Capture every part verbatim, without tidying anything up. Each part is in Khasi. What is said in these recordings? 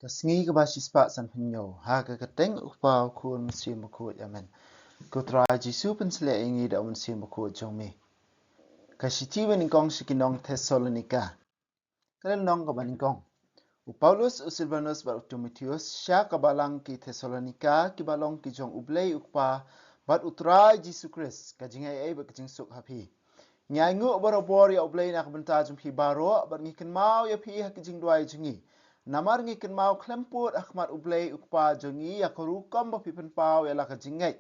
Ka sngi kaba shispah sanphew hynñiew. Ha ka kyrteng U Kpa, U Khun, U Mynsiem Bakhuid. Amen. Ko Trai Jisu, pynshlur ïa ngi da U Mynsiem Bakhuid jong me. Ka shithi banyngkong sha ki nong Thessalonika. Ka lynnong kaba nyngkong. U Paulus, u Silvanus bad u Timotheus, sha ka balang ki Thessalonika, kiba long ki jong U Blei U Kpa bad U Trai Jisu Khrist. Ka jingaiei bad ka jingsuk ha phi. Ngi ainguh barabor ïa U Blei na ka bynta jong phi baroh, bad ngi kynmaw ïa phi ha ki jingduwai jong ngi. Namar ngi kynmaw khlem pud ha khmat U Blei U Kpa jong ngi ïa ka rukom ba phi pynpaw ïa la ka jingngeit,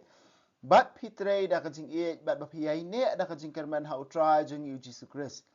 bad phi trei da ka jingïeit, bad ba phi ïaineh da ka jingkyrmen ha U Trai jong ngi U Jisu Khrist.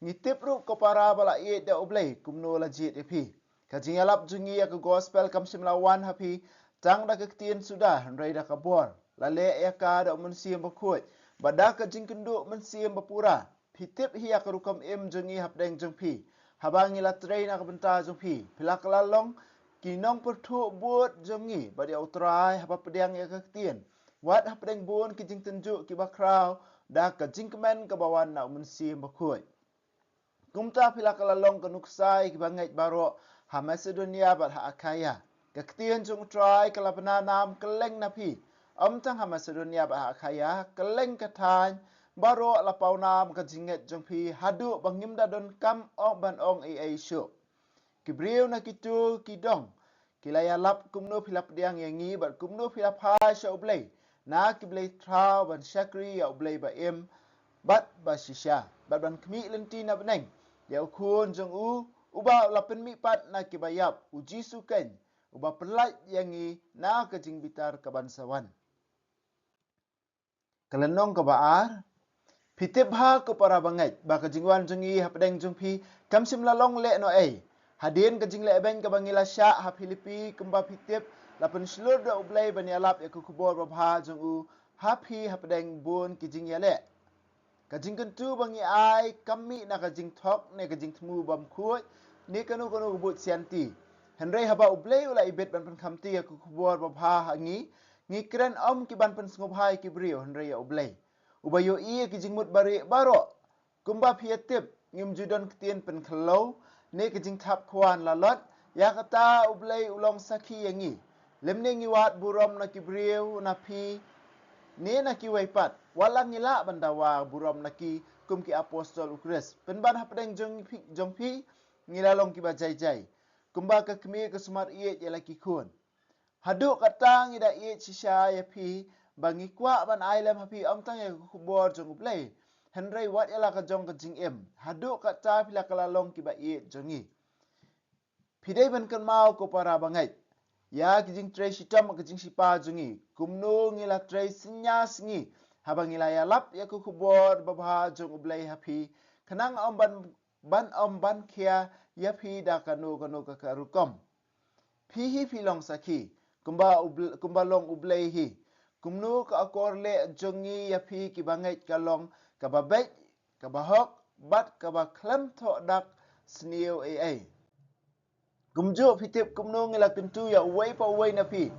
Ngi tip ruh, ko para ba la ïeit da U Blei, kumno la jied ïa phi. Ka jingïalap jong ngi ïa ka gospel kam shym la wan ha phi tang da ka ktien suda, hynrei da ka bor. La leh ïa ka da U Mynsiem Bakhuid, bad da ka jingkynduh mynsiem bapura. Phi tip hi ïa ka rukom im jong ngi hapdeng jong phi, haba ngi la trei na ka bynta jong phi. Phi la kylla long ki nongpyrthuh bud jong ngi bad ïa U Trai haba pdiang ïa ka ktien, wat hapdeng bun ki jingtynjuh kiba khraw, da ka jingkmen kaba wan na U Mynsiem Bakhuid. Kumta phi la kylla long ka nuksa ïa kiba ngeit baroh ha Masedonia bad ha Akhaia. Ka ktien jong U Trai ka la bna nam kylleng na phi, ym tang ha Masedonia bad ha Akhaia, kylleng ka thaiñ baroh la paw nam ka jingngeit jong phi, haduh ba ngim da donkam ong ban ong ei ei shuh. Ki briew na kito ki dong ki la ïalap kumno phi la pdiang ïa ngi, bad kumno phi la phai sha U Blei na ki blei thaw, ban shakri ïa U Blei ba im bad ba shisha, bad ban khmih lynti na bneng ïa U Khun jong u, uba la pynmihpat na kiba ïap, U Jisu keiñ, uba pyllait ïa ngi na ka jingbitar kaban sa wan. Ka lynnong kaba ar. Phi tip bha, ko para bangeit, ba ka jingwan jong ngi hapdeng jong phi kam shym la long lehnohei. Hadien ka jinglehbeiñ kaba ngi la shah ha Philippi, kumba phi tip, la pynshlur da U Blei ban ïalap ïa ka khubor babha jong u ha phi hapdeng bun ki jingïaleh. Ka jingkyntu ba ngi ai kam mih na ka jingthok ne ka jingthmu bymkhuid ne kano kano ka buit sianti. Hynrei haba U Blei u la ibit ban pynkhamti ïa ka khubor babha ha ngi, ngi kren ym ki ban pynsngewbha ïa ki briew, hynrei ïa U Blei, uba ïohi ïa ki jingmut barieh baroh. Kumba phi ïa tip, ngim ju don ktien pynkhlaiñ ne ka jingthap khwan lalot. Ïa kata U Blei u long sakhi ïa ngi, lymne ngi wad burom na ki briew, na phi ne na kiwei pat, wat la ngi lah ban dawa burom na ki kum ki apostol U Khrist. Pynban hapdeng jong phi, jong phi ngi la long kiba jai jai, kumba ka kmie ka sumar ïeit ïa la ki khun. Haduh katta ngi da ïeit shisha ïa phi, ba ngi kwah ban ai lem ha phi ym tang ïa ka khubor jong U Blei, hynrei wat ïa la ka jong ka jingim. Haduh katta phi la kylla long kiba ïeit jong ngi. Phi dei ban kynmaw, ko para bangeit, ïa ki jingtrei shitom ka jingshipa jong ngi, kumno ngi la trei synñia sngi haba ngi la ïalap ïa ka khubor babha jong U Blei ha phi, khnang ym ban, ban ym ban khia ïa phi da kano kano ka, ka rukom. Phi hi phi long sakhi, kumba U Bl-, kumba long U Blei hi, kumno ka akor leh jong ngi ïa phi ki bangeit ka long kaba beit, kaba hok, bad kaba khlem thoh dak sniew ei ei. Kumjuh phi tip kumno ngi la kyntu ïa uwei pa uwei na phi,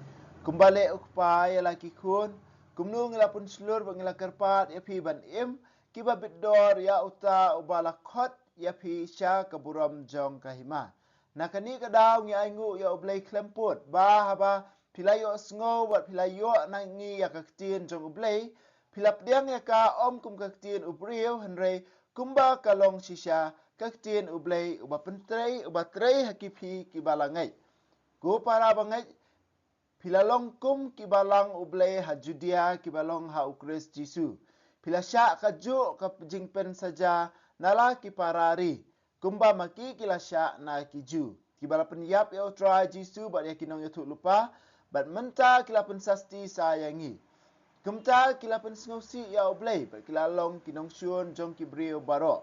kumba leh U Kpa ïa la ki khun, kumno ngi la pynshlur bad ngi la kyrpad ïa phi ban im kiba bit dor ïa uta uba la khot ïa phi sha ka burom jong ka hima. Na kane ka daw ngi ainguh ïa U Blei khlem pud, ba haba phi la ïohsngew bad phi la ïoh na ngi ïa ka ktien jong U Blei, phi la pdiang ïa ka ym kum ka ktien u briew, hynrei kumba ka long shisha ka ktien U Blei uba pyntrei, uba trei ha ki phi kiba la ngeit. Ko para bangeit, phi la long kum ki balang U Blei ha Judia kiba long ha U Khrist Jisu. Phi la shah kajuh ka jingpynsaja na la ki para ri, kumba ma ki ki la shah na ki Jiw, kiba la pynïap ïa U Trai Jisu bad ïa ki nongïathuhlypa, bad mynta ki la pynsasti sa ïa ngi. Kumta ki la pynsngewsih ïa U Blei bad ki la long ki nongshun jong ki briew baroh.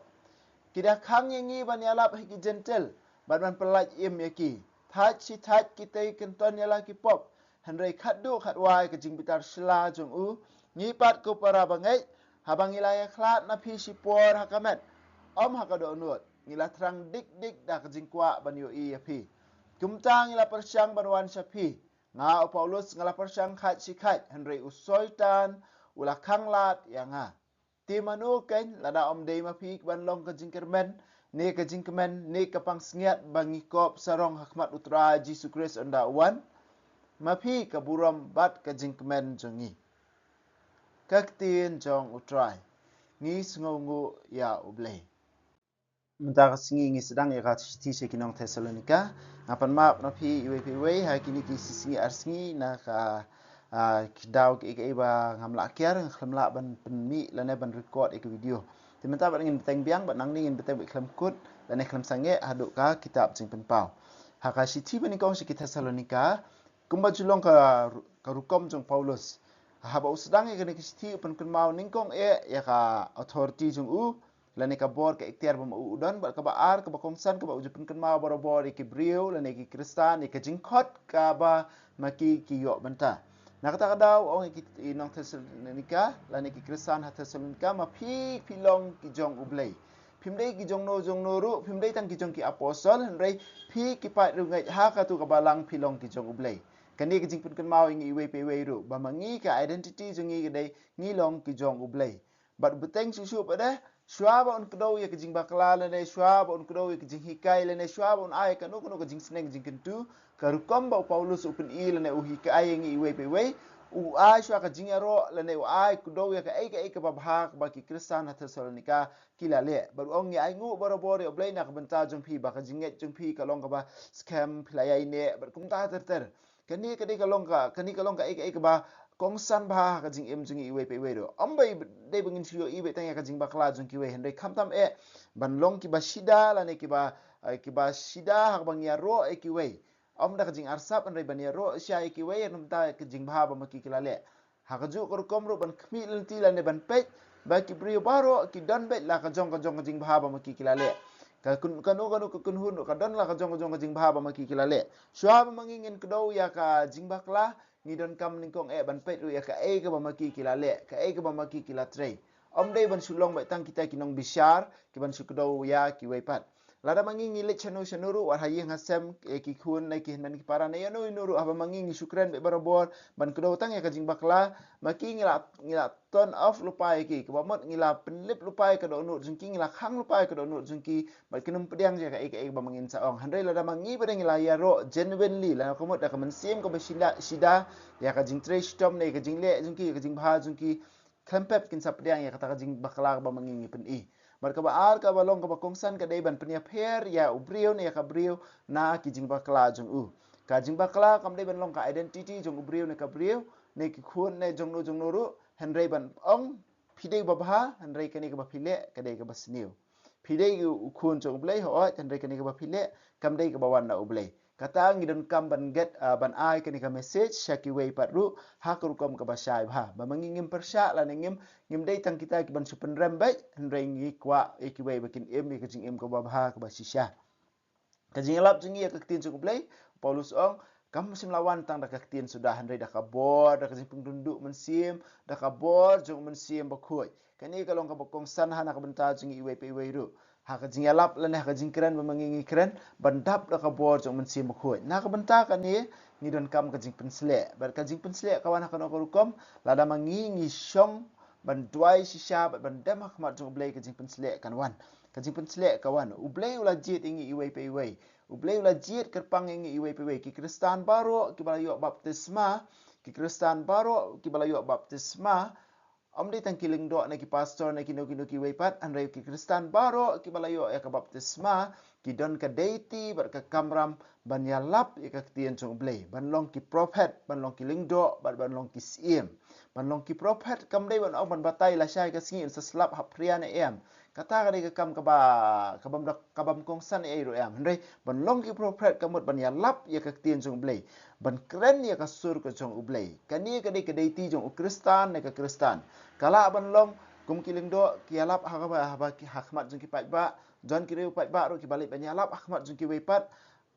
Ki da khang ïa ngi ban ïalap ha ki Jentil bad ban pyllait im ïa ki. Thait shi thait kitei kin ton ïa la ki pop, hynrei khatduh khatwai ka jingbitar shylla jong u. Ngi pat, ko para bangeit, haba ngi la ïakhlad na phi shipor ha ka met, ym ha ka dohnud, ngi la thrang dik dik da ka jingkwah ban ïohi ïa phi. Kumta ngi la pyrshang ban wan sha phi. Nga, u Paulus, nga la pyrshang khait shi khait, hynrei u Soitan u la khanglad ïa nga. Te mano keiñ, lada ym dei ma phi ki ban long ka jingkyrmen, ne ka jingkmen, ne ka pansngiat ba ngi kop sarong ha khmat U Trai Jisu Khrist ynda u wan, ma phi ka burom bad ka jingkmen jong ngi. Ka ktien jong U Trai. Ngi sngewnguh ïa U Blei. Mynta ka sngi ngi sdang ïa ka shithi sha ki nong Thessalonika. Nga pan map na phi iwei pa iwei ha kine ki shi sngi ar sngi na ka, ah, ki daw kiei kiei ba ngam lah kiar, nga khlem lah ban pynmih lane ban record ïa ka video. Te mynta bad ngin bteng biang, bad nangne ngin bteng bad khlem kut lane khlem sangeh haduh ka kitab Jingpynpaw. Ha ka shithi ba nyngkong sha ki Thessalonika, kumba ju long ka ru-, ka rukom jong Paulus. Haba u sdang ïa kane ka shithi u pynkynmaw nyngkong eh ïa ka authority jong u, lane ka bor ka iktiar ba ma u u don, bad kaba ar, kaba kongsan, kaba u ju pynkynmaw barabor ïa ki briew lane ki Khristan ïa ka jingkhot kaba ma ki ki ïoh bynta. Na kata ka daw u ong ïa ki, i nong Thessalonika lane ki Khristan ha Thessalonika, ma phi phi long ki jong U Blei. Phim dei ki jong no jong no ruh, phim dei tang ki jong ki apostol, hynrei phi ki paid riewngeit ha katu ka balang phi long ki jong U Blei. Kane ka jingpynkynmaw ïa ngi iwei pa iwei ruh ba ma ngi ka identity jong ngi ka dei ngi long ki jong U Blei. Bad bteng shuh shuh pat de, shuwa ba un kdew ïa ka jingbakla lane shuwa ba un kdew ïa ka jinghikai lane shuwa ba un ai kano kano ka jingsneng jingkyntu, ka rukom ba u Paulus u pyni lane u hikai ïa ngi iwei pa iwei, u ai shuwa ka jingïaroh lane u ai kdew ïa kaei kaei kaba bha kaba ki Khristan ha Thessalonika ki la leh. Bad u ong ngi ainguh barabor ïa U Blei na ka bynta jong phi ba ka jingngeit jong phi ka long kaba skhem, phi la ïaineh bad kumta ter ter. Kane ka dei ka long ka, kane ka long kaei kaei kaba kongsan bha ha ka jingim jong ngi iwei pa iwei ruh. Ym ba dei ba ngin shu ïohi beit tang ïa ka jingbakla jong kiwei, hynrei khamtam eh ban long kiba shida lane kiba, eh, kiba shida ha kaba ngi ïaroh ïa kiwei. Ym da ka jingarsap, hynrei ban ïaroh shisha ïa kiwei na ka bynta ka jingbha ba ma ki ki la leh. Ha kajuh ka rukom ruh ban khmih lynti lane ban peit ba ki briew baroh ki don beit la ka jong ka jong ka jingbha ba ma ki ki la leh. Ka kun-, kano kano ka kynhun ruh ka don la ka jong ka jong ka jingbha ba ma ki ki la leh. Shuwa ba ma ngi ngin kdew ïa ka jingbakla, ngi donkam nyngkong eh ban peit ruh ïa kaei kaba ma ki ki la leh, kaei kaba ma ki ki la trei. Ym dei ban shu long beit tang kita ki nongbishar ki ban shu kdew ïa kiwei pat. Lada ma ngi ngi leit shano shano ruh, wat ha ïing ha sem, eh, ki khun ne ki hynmen ki para ne ïano ïano ruh, haba ma ngi ngi shu kren beit barabor ban kdew tang ïa ka jingbakla, ma ki ngi la, ngi la turn off lypa ïa ki, kaba mut ngi la pynlip lypa ïa ka dohnud jong ki, ngi la khang lypa ïa ka dohnud jong ki, bad kin ym pdiang ïa kaei kaei ba ma ngin sa ong. Hynrei lada ma ngi pat de ngi la ïaroh genuinely, la ka mut da ka mynsiem kaba shila-, shida ïa ka jingtrei shitom ne ka jingleh jong ki, ïa ka jingbha jong ki, khlem pep kin sa pdiang ïa kata ka jingbakla kaba ma ngi ngi pyni. Bad kaba ar kaba long kaba kongsan ka dei ban pynïapher ïa u briew ne ïa ka briew na ki jingbakla jong u. Ka jingbakla kam dei ban long ka identity jong u briew ne ka briew, ne ki khun ne jong no jong no ruh, hynrei ban ong phi dei ba bha, hynrei kane kaba phi leh ka dei kaba sniew. Phi dei u khun jong U Blei, hooid, hynrei kane kaba phi leh kam dei kaba wan na U Blei. Kata ngi donkam ban get, ah, ban ai kane ka message sha kiwei pat ruh ha ka rukom kaba shai bha. Ba ma ngi ngim pyrshah lane ngim, ngim dei tang kita ki ban shu pynrem beit, hynrei ngi kwah ïa kiwei ba kin im ïa ka jingim kaba bha kaba shisha. Ka jingïalap jong ngi ïa ka ktien jong U Blei, Paulus ong, kam shym la wan tang da ka ktien suda, hynrei da ka bor, da ka jingpynduh mynsiem, da ka bor jong u Mynsiem Bakhuid. Kane ka long kaba kongsan ha na ka bynta jong ngi iwei pa iwei ruh. Ha ka jingïalap lane ha ka jingkren ba ma ngi ngi kren, ban dap da ka bor jong u Mynsiem Bakhuid. Na ka bynta kane ngi donkam ka jingpynsleh. Bad ka jingpynsleh ka wan ha kano ka rukom, lada ma ngi ngi shong ban duwai shisha bad ban dem ha khmat jong U Blei, ka jingpynsleh kan wan. Ka jingpynsleh ka wan. U Blei u la jied ïa ngi iwei pa iwei. U Blei u la jied kyrpang ïa ngi iwei pa iwei. Ki Khristan baroh kiba la ïoh baptisma, ki Khristan baroh kiba la ïoh baptisma, ym dei tang ki lyngdoh ne ki pastor ne kino kino kiwei pat, hynrei ki Khristan baroh kiba la ïoh ïa ka baptisma, ki don ka deiti bad ka kamram ban ïalap ïa ka ktien jong U Blei, ban long ki prophet, ban long ki lyngdoh, bad ban long ki syiem. Ban long ki prophet kam dei ban ong ban batai lashai ka sngi un sa slap hapdeng ne em. Kata ka dei ka kam kaba, kabym da, kabym kongsan ei ruh em. Hynrei ban long ki prophet ka mut ban ïalap ïa ka ktien jong U Blei, ban kren ïa ka sur ka jong U Blei. Kane ka dei ka deiti jong u Khristan ne ka Khristan. Ka lah ban long kum ki lyngdoh ki ïalap ha kaba, ha kaba, ha khmat jong ki paidbah, jon ki riew paidbah ruh kiba leit ban ïalap ha khmat jong kiwei pat.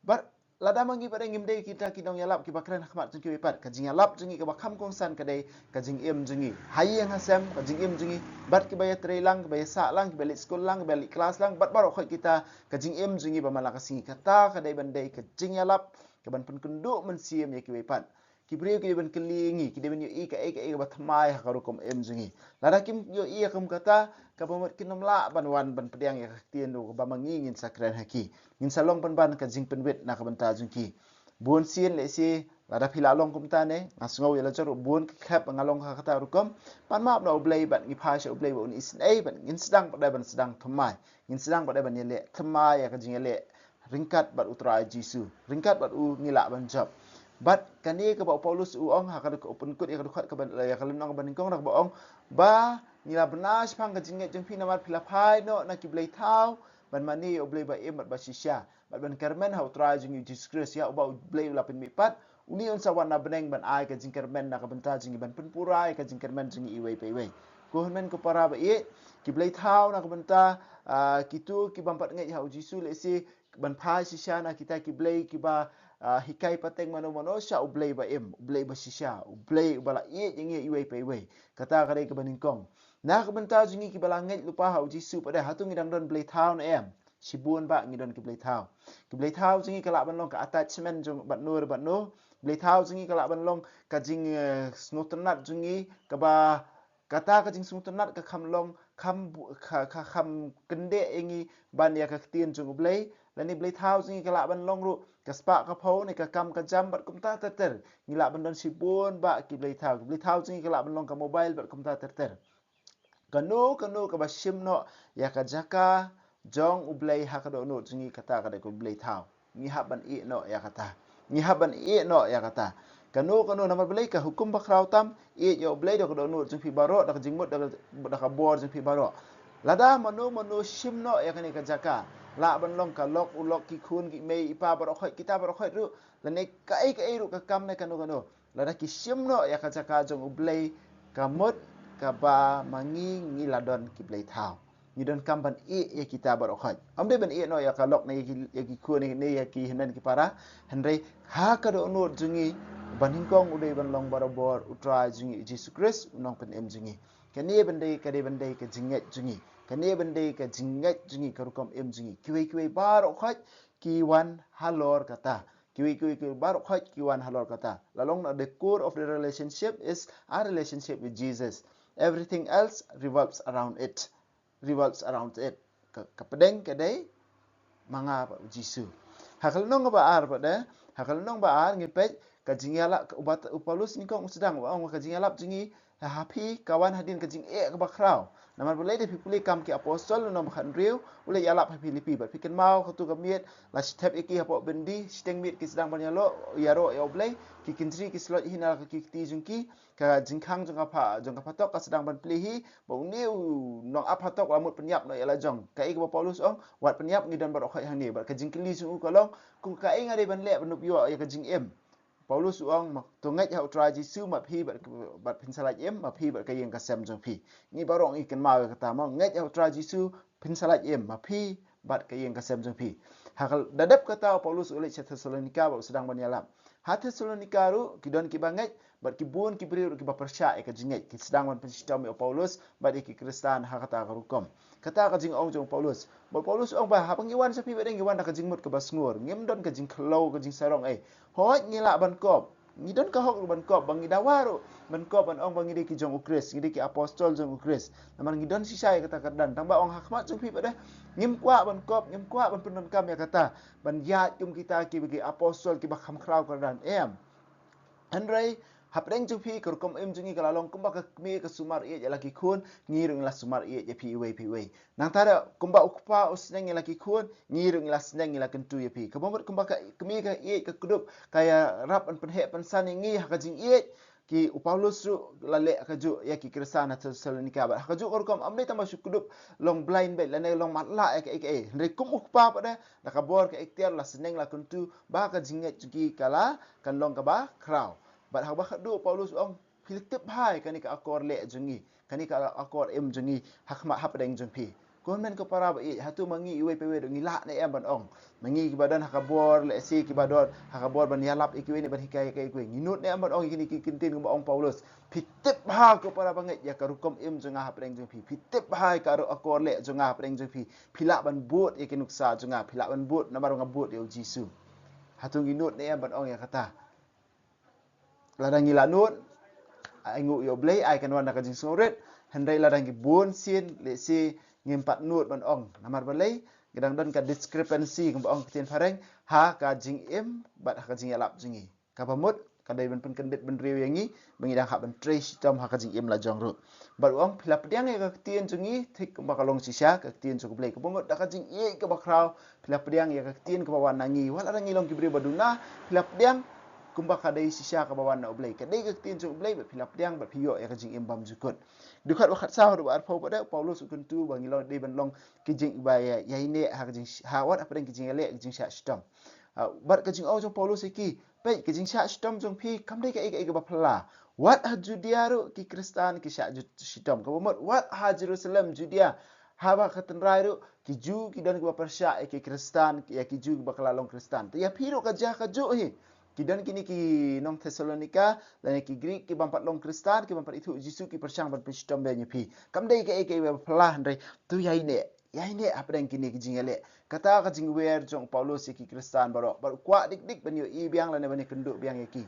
Bad lada ma ngi pat de ngim dei kita ki nongïalap kiba kren ha khmat jong kiwei pat, ka jingïalap jong ngi kaba kham kongsan ka dei ka jingim jong ngi ha ïing ha sem, ka jingim jong ngi bad kiba ïatrei lang, kiba ïasah lang, kiba leit skul lang, kiba leit klas lang, bad baroh khoit kita, ka jingim jong ngi ba man la ka sngi. Kata ka dei ban dei ka jingïalap kaban pynkynduh mynsiem ïa kiwei pat. Ki briew ki dei ban kylli ïa ngi, ki dei ban ïohi kaei kaei kaba thymmai ha ka rukom im jong ngi. Lada kim ïohi ïa kum kata, kaba mut kin ym lah ban wan ban pdiang ïa ka ktien ruh kaba ma ngi ngin sa kren ha ki. Ngin sa long pynban ka jingpynwit na ka bynta jong ki. Bun sien lehse lada phi la long kumta ne, nga sngew ïa la jong ruh bun ki khep nga long ha kata rukom. Pan map na U Blei bad ngi phai sha U Blei bad un isynei bad ngin sdang pat de ban sdang thymmai. Ngin sdang pat de ban ïaleh thymmai ïa ka jingïaleh ryngkat bad U Trai Jisu, ryngkat bad u ngi lah ban jop. Bad kane kaba u Paulus u ong ha ka dkhot, u pynkut ïa ka dkhot kaba, ïa ka lynnong kaba nyngkong, da kaba ong ba ngi la bna shaphang ka jingngeit jong phi namar phi la phai noh na ki blei thaw ban mane ïa U Blei ba im bad ba shisha, bad ban kyrmen ha U Trai jong ngi U Jisu Khrist, ïa uba U Blei u la pynmihpat. Une un sa wan na bneng ban ai ka jingkyrmen na ka bynta jong ngi, ban pynpura ïa ka jingkyrmen jong ngi iwei pa iwei. Ko hynmen ko para ba ïeit, ki blei thaw na ka bynta, ah, kito ki bym pat ngeit ha U Jisu lehse ban phai shisha na kita ki blei kiba, ah, hikai pateng mano mano sha U Blei ba im, U Blei ba shisha, U Blei uba la ïeit ïa ngi iwei pa iwei. Kata ka dei kaba nyngkong. Na ka bynta jong ngi kiba la ngeit lypa ha U Jisu pat de, hato ngi dang don blei thaw ne em? Shibun bah ngi don ki blei thaw. Ki blei thaw jong ngi ka lah ban long ka attachment jong bad no re bad no. Blei thaw jong ngi ka lah ban long ka jing, eh, sngewtynnat jong ngi kaba kata ka jingsngewtynnat ka kham long, kham bu-, ka, ka kham kyndeh ïa ngi ban ïa ka ktien jong U Blei. Lane blei thaw jong ngi ka lah ban long ruh ka spah ka phew ne ka kam ka jam bad kumta ter ter. Ngi lah ban don shibun bah ki blei thaw. Ki blei thaw jong ngi ka lah ban long ka mobile bad kumta ter ter. Kano kano kaba shim noh ïa ka jaka jong U Blei ha ka dohnud jong ngi, kata ka dei ka blei thaw. Ngi hap ban ïeh noh ïa kata. Ngi hap ban ïeh noh ïa kata. Kano kano, namar balei? Ka hukum bakhraw tam: ïeit ïa U Blei da ka dohnud jong phi baroh, da ka jingmut, da ka, da ka bor jong phi baroh. Lada mano mano shim noh ïa kane ka jaka, lah ban long ka lok u lok, ki khun, ki mei i pa baroh khoit, kita baroh khoit ruh, lane kaei kaei ruh ka kam ne kano kano, lada ki shim noh ïa ka jaka jong U Blei, ka mut kaba ma ngi ngi la don ki blei thaw. Ngi donkam ban ïeh ïa kita baroh khoit. Ym dei ban ïeh noh ïa ka lok ne ïa ki, ïa ki khun ne ïa ki hynmen ki para. Hynrei ha ka dohnud jong ngi, ba nyngkong u dei ban long barabor U Trai jong ngi Jisu Khrist, U Nongpynim jong ngi. Kane ban dei, ka dei ban dei ka jingngeit jong ngi. Kane ban dei ka jingngeit jong ngi, ka rukom im jong ngi. Kiwei kiwei baroh khoit ki wan halor kata. Kiwei kiwei kiwei baroh khoit ki wan halor kata. La long na, the core of the relationship is our relationship with Jesus. Everything else revolves around it. Revolves around it. Ka, ka pdeng ka dei ma nga bad U Jisu. Ha ka lynnong ba ar pat de, ha ka lynnong ba ar ngi peit ka jingïalap, u ba, u Paulus nyngkong u sdang, u ong ka jingïalap jong ngi ha phi ka wan hadien ka jingeh kaba khraw. Namar balei? Da phi pule Kam ki Apostol lynnong ba khathynriew, u la ïalap ha Philippi, bad phi kynmaw kato ka miet la shi thep ïa ki hapoh byndi, shiteng miet ki sdang ban ïaroh, ïaroh ïa U Blei, ki kynjri ki slot hi na la ki kti jong ki, ka jingkhang jong ka pha, jong ka phatok ka sdang ban plie hi, bad une u nongap phatok la mut pynïap noh ïa la jong. Kaei kaba u Paulus u ong? Wat pynïap, ngi don baroh khoit hangne. Bad ka jingkylli jong u ka long, ko kaei nga dei ban leh ban ïoh ïa ka jingim? Paulus u ong, ma, to ngeit ha U Trai Jisu, ma phi bad, bad phin sa lait im, ma phi bad ka ïing ka sem jong phi. Ngi baroh ngi kynmaw ïa kata mo, ngeit ha U Trai Jisu, phin sa lait im, ma phi bad ka ïing ka sem jong phi. Ha ka, da dep kata u Paulus u leit sha Thessalonika bad u sdang ban ïalap. Ha Thessalonika ruh ki don kiba ngeit, bad ki bun ki briew ruh kiba pyrshah ïa ka jingngeit, ki sdang ban pynshitom ïa u Paulus bad ïa ki Khristan ha kata ka rukom. Kata ka jingong jong u Paulus. Bad u Paulus u ong ba haba ngi wan sha phi pat de ngi wan da ka jingmut kaba sngur, ngim don ka jingkhlaw, ka jingsarong ei. Hooid, ngi lah ban kop. Ngi don ka hok ruh ban kop, ba ngi dawa ruh ban kop ban ong ba ngi dei ki jong u Khrist, ngi dei ki apostol jong u Khrist. Namar ngi don shisha ïa kata ka kyrdan. Tang ba ong ha khmat jong phi pat de, ngim kwah ban kop, ngim kwah ban pyndonkam ïa kata, ban ïaid kum kita kiba ki apostol kiba kham khraw kyrdan. Em. Hynrei hapdeng jong phi, ka rukom im jong ngi ka la long kumba ka kmie ka sumar ïeit ïa la ki khun, ngi ruh ngi la sumar ïeit ïa phi iwei pa iwei. Nangta ruh kumba u kpa u sneng ïa la ki khun, ngi ruh ngi la sneng, ngi la kyntu ïa phi. Kaba mut kumba ka kmie ka ïeit ka kdup, ka ïarap ban pynheh pynsan ïa ngi ha ka jingïeit, ki, u Paulus ruh la leh kajuh ïa ki Khristan ha Thessalonika. Bad ha kajuh ka rukom ym dei tang ba shu kdup long blind beit lane long matlah ïa kaei kaei. Hynrei kum u kpa pat de, da ka bor ka iktiar la sneng la kyntu ba ka jingngeit jong ki ka la kan long kaba khraw. Bad haba khatduh u Paulus u ong, phi la tip bha ïa kane ka akor leh jong ngi, kane ka akor im jong ngi ha khmat, hapdeng jong phi. Ko hynmen ko para ba ïeit, hato ma ngi iwei pa iwei ruh ngi lah ne em ban ong? Ma ngi kiba don ha ka bor, lehse kiba don ha ka bor ban ïalap ïa kiwei ne ban hikai ïa kiwei, ngi nud ne em ban ong ïa kine ki ktien kumba ong Paulus? Phi tip bha ko para ba ngeit ïa ka rukom im jong nga hapdeng jong phi. Phi tip bha ïa ka ru-, akor leh jong nga hapdeng jong phi. Phi lah ban bud ïa ki nuksa jong nga, phi lah ban bud namar nga bud ïa u Jisu. Hato ngi nud ne em ban ong ïa kata? Lada ngi la nud, ai nguh ïa U Blei, ai kan wan da ka jingsngewrit, hynrei lada ngi bun sien, lehse ngim pat nud ban ong. Namar balei, ngi dang don ka discrepancy, kumba ong ka ktien phareng, ha ka jingim bad ha ka jingïalap jong ngi. Kaba mut, ka dei ban pynkyndit bynriew ïa ngi, ba ngi dang hap ban trei shitom ha ka jingim la jong ruh. Bad u ong, phi la pdiang ïa ka ktien jong ngi, thik kumba ka long shisha ka ktien jong U Blei. Kaba mut, da ka jingïeit kaba khraw, phi la pdiang ïa ka ktien kaba wan na ngi. Wat la ngi long ki briew ba duna, phi la pdiang kumba ka dei shisha kaba wan na U Blei. Ka dei ka ktien jong U Blei, bad phi la pdiang, bad phi ïoh ïa ka jingim bymjukut. Dkhot ba khatsaw haduh ba arphew pat, Paulus u kyntu ba ngi long, dei ban long ki jing ba ïa, ïa ine ha ka jing, ha wat hapdeng ki jingïaleh, ki jingshah shitom. Ah, bad ka jingong jong Paulus ïa ki, peit, ka jingshah shitom jong phi kam dei kaei kaei kaba phylla. Wat ha Judea ruh ki Khristan ki shah ju-, shitom. Kaba mut, wat ha Jerusalem, Judea, haba ka tynrai ruh, ki Ju ki don kiba pyrshah ïa ki Khristan, ïa ki Ju kiba ka la long Khristan. Te ïa phi ruh ka jia kajuh hi. Ki don kine ki nong Thessalonika, lane ki Greek ki bym pat long Khristan, ki bym pat ithuh Jisu, ki pyrshang ban pynshitom biang ïa phi. Kam dei kaei kaei kaba phylla, hynrei to ïa ine, ïa ine hapdeng kine ki jingïaleh. Kata ka jingwer jong u Paulus ïa ki Khristan baroh. Bad u kwah dik dik ban ïohi biang lane ban ïakynduh biang ïa ki.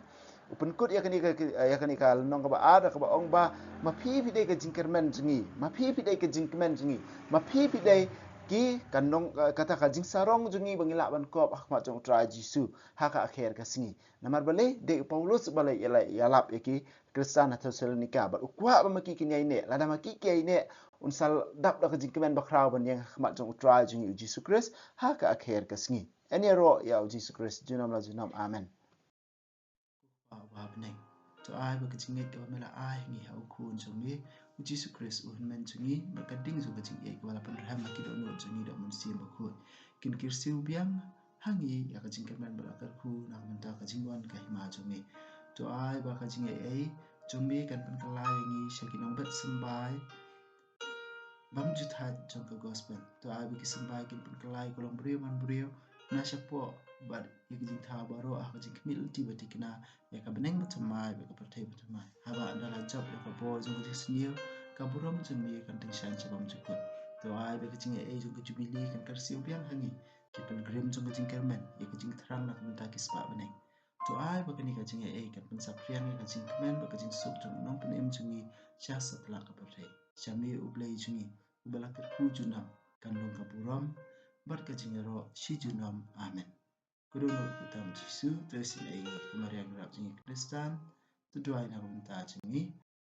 U pynkut ïa kane ka, ïa kane ka lynnong kaba ar, kaba ong ba, ma phi phi dei ka jingkyrmen jong ngi, ma phi phi dei ka jingkmen jong ngi, ma phi phi dei ki ka nong, kata ka jingsarong jong ngi ba ngi lah ban kop ha khmat jong u Trai Jisu ha ka akher ka sngi. Namar balei, dei u Paulus ba la ïa, la ïalap ïa ki Khristan ha Thessalonika. Bad u kwah ba ma ki kin ïa ine, lada ma ki ki ïa ine, un sa dap da ka jingkmen bakhraw ban ïeng ha khmat jong u Trai jong ngi u Jisu Khrist ha ka akher ka sngi. Yn ïaroh ïa u Jisu Khrist junom la junom. Amen. Ko Kpa uba ha bneng, to ai ba ka jingngeit kaba me la ai ha ngi ha u Khun jong me u Jisu Khrist u hynmen jong ngi, bad ka ding jong ka jingïeit kaba la pynrhem ha ki dohnud jong ngi da u Mynsiem Bakhuid, kin kyrsiew biang ha ngi ïa ka jingkyrmen bad la kyrkhu na ka bynta ka jingwan ka hima jong me. To ai ba ka jingaiei jong me kan pynkylla ïa ngi sha ki nongbet symbai bymjuthaid jong ka gospel. To ai ba ki symbai kin pynkylla ïa ka longbriew manbriew na shapoh bad ïa ka jingthaw baroh ha ka jingkhmih lynti ba thikna ïa ka bneng bathymmai bad ka pyrthei bathymmai. Haba da la jop ïa ka bor jong ka jingsniew, ka burom jong me kan tyngshaiñ sha bymjukut. To ai ba ka jingaiei jong ka Jubili kan kyrsiew biang ha ngi, ki pilgrim jong ka jingkyrmen, ïa ka jingthrang na ka bynta ki spah bneng. To ai ba kane ka jingaiei kan pynsaphriang ïa ka jingkmen bad ka jingsuk jong u Nongpynim jong ngi sha satlak ka pyrthei. Sha me U Blei jong ngi uba la kyrkhu junom, kan long ka burom bad ka jingïaroh shi junom. Amen. Ko Dohnud Kpa tam Jisu, to isynei ïa ngi. Ko Maria Nongrep jong ngi Khristan, to duwai na ka bynta jong ngi.